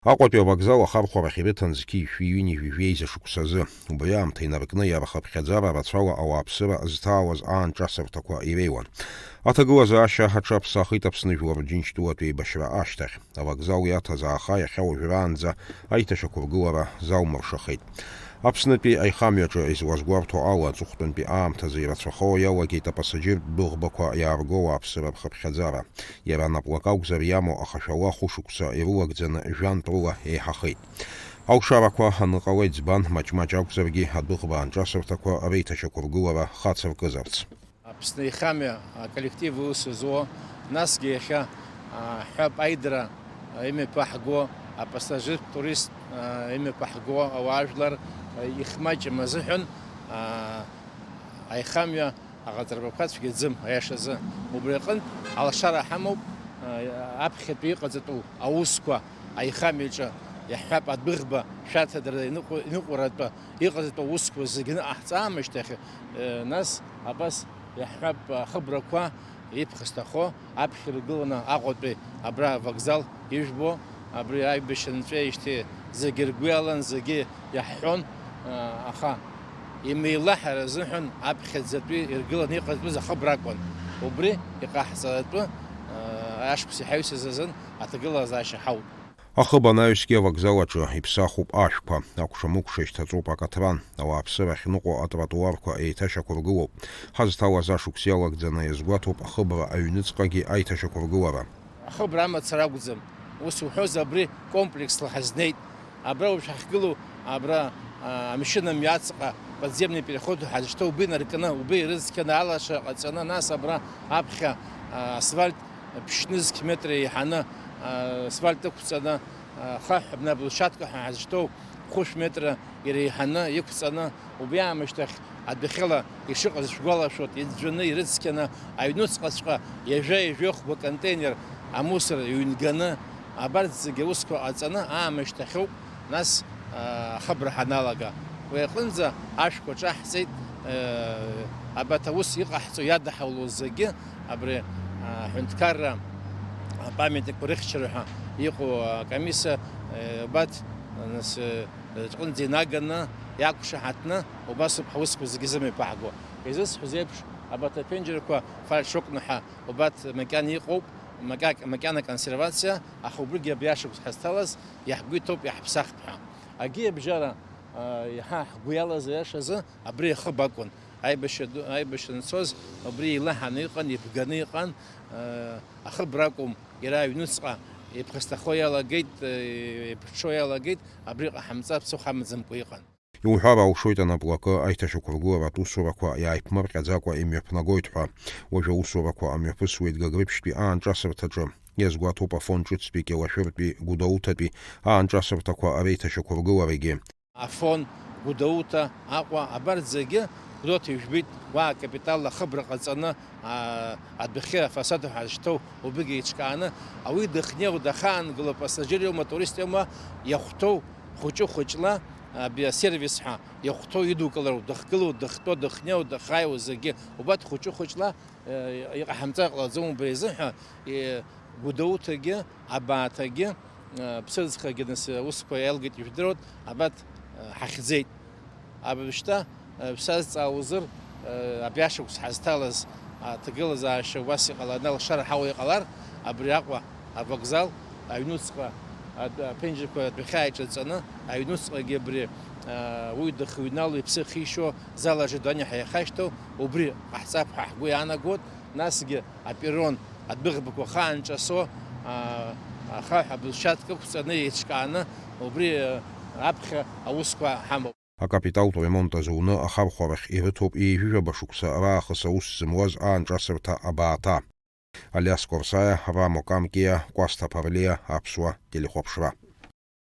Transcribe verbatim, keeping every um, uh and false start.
Аҟәатәи авокзал ахархәарахь ирыҭан зқьи жәшәи ҩынҩажәи жәеиза шықәсазы. Убри аамҭа инаркны иара хыԥхьаӡара рацәала ауааԥсыра зҭаауаз аан ҿасырҭақәа иреиуан. Аҭагылазаашьа аҽаԥсахит Аԥсны Жәлар Џьынџьтәылатә еибашьра ашьҭахь. Авокзал иаҭаз ааха иахьа уажәраанӡа аиҭашьақәыргылара залмыршахеит. Аԥснытәи аихамҩаҿы излазгәарҭо ала, аҵыхәтәантәи аамҭазы ирацәахо иалагеит апассажиртә дәыӷбақәа иаарго ауааԥсыра рхыԥхьаӡара. Иара анаплак акәзар иамоу ахашәала хәышықәса ирылагӡаны жәантә рыла еиҳахеит. Алшарақәа аныҟала иӡбан, маҷ-маҷ акәзаргьы адәыӷба аанҿасырҭақәа реиҭашьақәыргылара хацыркызарц. Аԥсны ихамҩа аколлектив аус зуо, насгьы иахьа, а, ҳҳәап, аидара, а, имҩаԥаҳго, апассажиртә турист, а, имҩаԥаҳго ауаажәлар, а, ихмаҷым азыҳәан, а, аихамҩа аҟаҵарбақәа цәгьаӡым, аиашазы. Убри аҟынтә алшара ҳамоуп, а, аԥхьатәи иҟаҵатәу аусқәа аихамҩаҿы, иаҳҳәап, адәыӷба шәарҭадара иныҟәо-, иныҟәаратәы иҟаҵатәу аусқәа зегьы ныҟаҳҵа аамышьҭахь, а, нас абас иаҳҳәап, ахыбрақәа иԥхасҭахо аԥхьа иргыланы Аҟәатәи абра авокзал ижәбо, абри аибашьра нҵәеижьҭеи зегьы ргәы иалан, зегьы иаҳҳәон, а, аха имеилаҳар азыҳәан аԥхьаӡатәи иргыланы иҟатәыз ахыбра акәын. Убри иҟаҳҵаратәы, а, ашықәс иҳаҩсыз азын аҭагылазаашьа ҳауп. Ахыб анаҩсгьы авокзал аҿы иԥсахуп ашәқәа, акәша-мыкәша ишьҭаҵоуп акаҭран, ауааԥсыра ахьныҟәо атротуарқәа еиҭашьақәыргылоуп. Ҳазҭалаз ашықәс иалагӡаны иазгәаҭоуп ахыбра аҩныҵҟагьы аиҭашьақәыргылара. Ахыбра амацара акәӡам, ус уҳәозар, абри комплексла ҳазнеит. Абра уажә ҳахьгылоу, абра, а, амшын амҩа ацҟа, подземный переход ҳазышьҭоу, убри наркны, убри ирыцқьаны, алашара ҟаҵаны, нас абра аԥхьа, а, асфальт ԥшьнызқь метра еиҳаны, а, асфальт ықәҵаны, а, хаҳә абна брусчатка ҳәа ҳазышьҭоу хәышә метра иреиҳаны иқәҵаны, убри аамышьҭахь адәахьала ишыҟаз шәгәалашәоит, иӡәӡәаны ирыцқьаны, аҩнуҵҟаҵәҟьа ҩажәа-ҩажәихәба контейнер амусор ҩнганы, абарҭ зегьы аусқәа ҟаҵаны аамышьҭахьоуп. Нас, а, ахыбра ҳаналага, уи аҟынӡа ашәқәа ҿаҳҵеит, э, абарҭ аус иҟаҳҵо иадаҳауло зегьы абри, а, аҳәынҭқарра апамятникқәа рыхьчара ҳәа иҟоу акомиссиа, э, абарҭ, нас, э, рҟынӡа инаганы, иақәшаҳаҭны, убасоуп ҳусқәа зегьы зымҩаԥаҳго. Изысҳәаз еиԥш, абарҭ аԥенџьырқәа фальшокны ҳәа убарҭ макьана иҟоуп, макьак-, макьана аконсервациа, аха убригьы абри ашықәс ҳазҭалаз иаҳгәы иҭоуп, иаҳԥсахп ҳәа. Агьи абжьара, а, иаҳа ҳгәы иалаз аиашазы абри ахыб акәын. Аибашьра ду-, аибашьра анцоз убри еилаҳаны иҟан, ибганы иҟан, а, ахыбра акәым, иара аҩнуҵҟа иԥхасҭахо иалагеит, а, иԥҽҽо иалагеит, абри ҟаҳамҵар ԥсыхәа амаӡамкәа иҟан. Иуҳәар алшоит, анаплакы аиҭашьақәыргыларатә усурақәа иааиԥмырҟьаӡакәа имҩаԥнагоит ҳәа. Уажәы аусурақәа амҩаԥысуеит Гагрыԥшьтәи аанҿасырҭаҿы. Иазгәаҭоуп Афон ҿыцтәи Кьалашәыртәи Гәдоуҭатәи аанҿасырҭақәа реиҭашьақәыргыларагьы. Афон, Гәдоуҭа, Аҟәа, абарҭ зегьы Гәдоуҭа ижәбеит, уа акапиталла ахыбра ҟаҵаны, а, адәахьы афасад ҳәа зышьҭоу убригьы еиҿкааны, ауаҩы дыхнеиуа дахаангыло, пассажир иоума, турист иоума, иахәҭоу хәыҷы-хәыҷла, абри асервис ҳәа иахәҭоу идукылароуп, дыхгылоу, дыхтәоу, дыхнеиуа, дахааиуа зегьы убарҭ хәыҷы-хәыҷла, э, иҟаҳамҵар ҟалаӡом убри азыҳәа, э, Гәдоуҭагьы, Абааҭагьы, э, Ԥсыӡхагьы нас аусқәа иалгеит ижәдыруеит, абарҭ, э, ҳахьӡеит. Абыржәшьҭа, э, шәсазҵаауазар, э, абри ашықәс ҳазҭалаз аҭагылазаашьа убас иҟаланы алшара ҳауа иҟалар, абри Аҟәа авокзал, аҩнуҵҟа адә-, аԥенџьырқәа адәахьы ааиҿаҵаны, аҩнуҵҟагьы абри, э, уаҩ дахыҩнало, иԥсы ахишьуа зала Жадониа ҳәа иахашьҭоу, убри ҟаҳҵап ҳәа ҳгәы иаанагоит, насгьы аперрон адәыӷбақәа ахаанҿасо, а, ахаҳә абрусчатка ықәҵаны еиҿкааны, убри, а, аԥхьа аусқәа ҳамоуп. Акапиталтә ремонт азуны ахархәарахь ирыҭоуп ҩажәижәаба шықәса раахыс аус зымуаз аанҿасырҭа Абааҭа. Алиас Корсаиа, Рамо Камкиа, Кәасҭа Ԥарлиа, Аԥсуа телехәаԥшра.